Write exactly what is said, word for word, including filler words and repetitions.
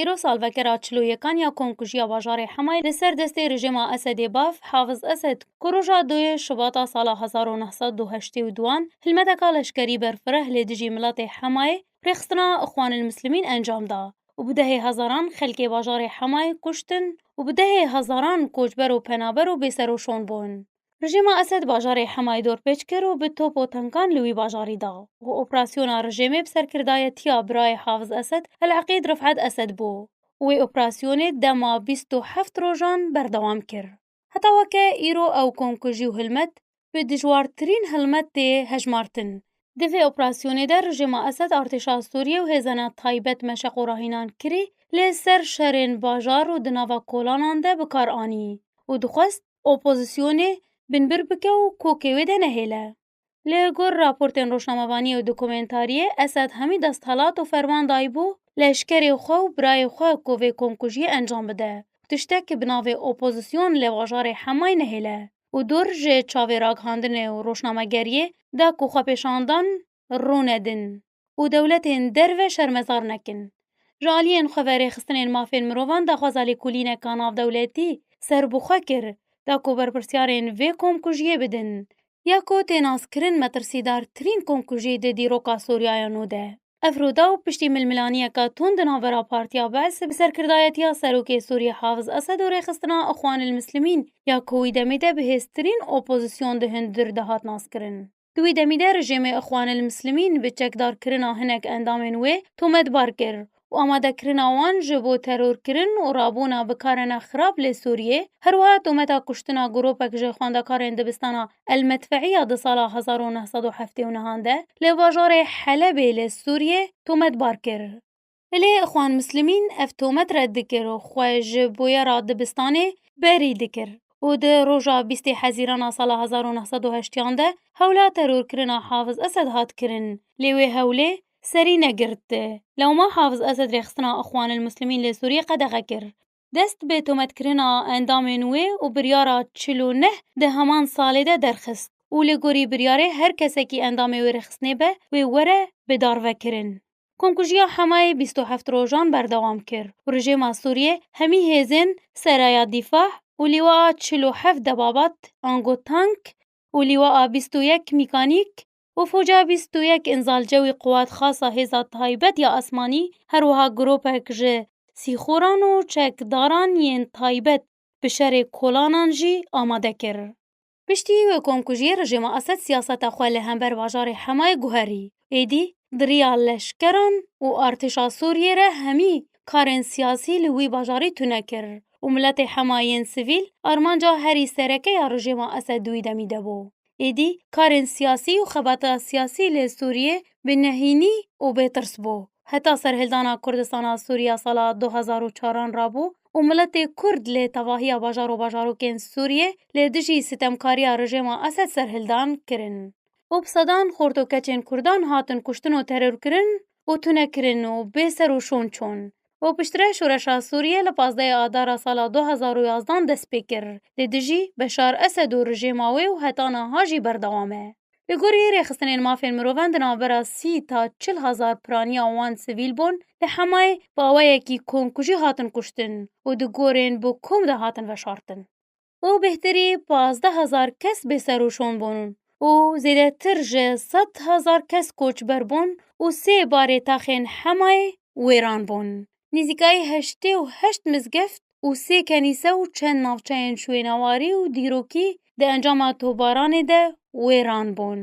Îro salvekera çil û yekan ya komkujiya bajarê Hemayê li ser destê rejîma Esedê bav, Hafiz Esed, ku roja duyê Şibata sala hezar û neh sed û heştê û duan hilmeteka leşkerî berfireh li dijî miletê Hemayê, rêxistina Ixwanil Muslimîn encam da û bi dehê hezaran xelkê bajarê Hemayê kuştin û bi dehê hezaran koçber û penaber û bêser û şon bûn. Rejîma Esed bajarê Hemayê dorpêç kir û bi top û tankan li wî bajarî da û operasyona rejîmê bi serkirdayetiya birayê Hafiz Esed, El Eqîd Rifet Esed bû û wê operasyonê dema bîst û heft rojan berdewam kir. Heta weke îro ew komkujî û hilmet bi dijwartirîn hilmet tê hejmartin. Di vê operasyonê de rejîma Esed artêşa Sûriyê û hêzana taybet meşeq û rahînan kirî lê ser şerên bajar û di nava kolanan de bi kar anî û dixwest opozisyonê binbir bike û kokê wê de nehêle. Li gor raportên rojnamevaniyê û dokumentariyê, Esed hemî desthilat û ferman dayîbû leşkerê xwe û birayê xwe ku vê komkujiyê encam bide, tiştek bi navê opozisyon li bajarê Hemayê nehêle û dor ji çavê ragihandinê û rojnamegeriyê da ku xwepêşandan rûnedin û dewletên derve şermezar nekin. Ji aliyên xwe ve rêxistinên mafên mirovan daxwaza lêkolîneka navdewletî serbixwe kir, da ku berpirsyarên vê komkujiyê bidin. Ya ku tê naskirin metirsîdartirîn komkujî di dîroka Sûriyaya nû de. Ev rûdaw piştî milmilaniyeka tund di navbera Partiya Be'es bi serkirdayetiya serokê Sûriyê Hafiz Esed û rêxistina Ixwanil Muslimîn ya ku wî demê de bihêztirîn opozisyon di hundir de hat naskirin. Di wî demî de rejîmê Ixwanil Muslimîn bi çekdarkirina hinek endamên wê tometbar kir û amadekirina wan ji bo terorkirin û rabûna bikarena xirab li Sûriyê, her wiha tometa kuştina grûpek ji xwendekarên dibistana El Medfe'î ya di sala hezar û neh sed û heftê û nehan de li bajarê Helebê li Sûriyê tometbar kir. Lê Ixwan Muslimîn ev tomet red dikir û xwe ji bûyera dibistanê berî dikir û di roja bîstê Hezîrana sala hezar û neh sed û heştiyan de hewla terorkirina Hafiz Esed hat kirin, lê wê hewlê serî negirtdi. Lewma Hafiz Esed rêxistina Ixwanil Muslimîn li Sûriyê qedexe kir. Dest bi tometkirina endamên wê û biryara çil û neh di heman salê de derxist û li gorî biryarê her kesekî endamê wê rêxistinê be, wê were bidarvekirin. Komkujiya Hemayê bîst û heft rojan berdewam kir û rejîma Sûriyê hemî hêzên Seraya Dîfah û Lîwaa çil û heft Debabat, ango tank, û Lîwaa bîst û yek Mîkanîk û Foca bîst û yek Înzalcewî Quwat Xasa Hêza Taybet ya Asmanî, her wiha grûpek ji sîxoran û çekdaran yên taybet bi şerê kolanan jî amade kir. Piştî wê komkujiyê rejîma Esed siyaseta xwe li hember bajarê Hemayê guherî. Êdî di riya leşkeran û artêşa Sûriyê re hemî karên siyasî li wî bajarî tune kir û miletê Hema yên sivîl armanca herî sereke ya rejîma Esed di wî demî de bû. Êdî karên siyasî û xebata siyasî li Sûriyê bi nehînî û bêtirs bû. Heta serhildana Kurdistana Sûriya sala du hezar û çaran rabû û miletê Kurd li tevahiya bajar û bajarokên Sûriyê li dijî sitemkariya rejîma Esed serhildan kirin. Û bi sedan xort û keçên Kurdan hatin kuştin û terorkirin û tunekirin û bê ser û şon çûn. Û piştre şoreşa Sûriyê li pazdehê Adara sala du hezar û yazdan dest pê kir. Li dijî Beşar Esed û rejîma wê û heta niha jî berdewam e. Li gorî rêxistinên mafên mirovan di navbera sî ta çil hezar piraniya wan sivîl bûn, li Hemayê bi awayekî komkujî hatin kuştin û di gorên bi kom de hatin veşartin. Û bêhtirî pazdeh hezar kes bêser û şon bûn û zêdetir ji sed hezar kes koçber bûn û sê barê taxên Hemayê wêran bûn. Nîzîkayî heştê û heşt mizgeft û sê kenîse û çend navçeyên şwênewarî û dîrokî di encama topbaranê de wêran bûn.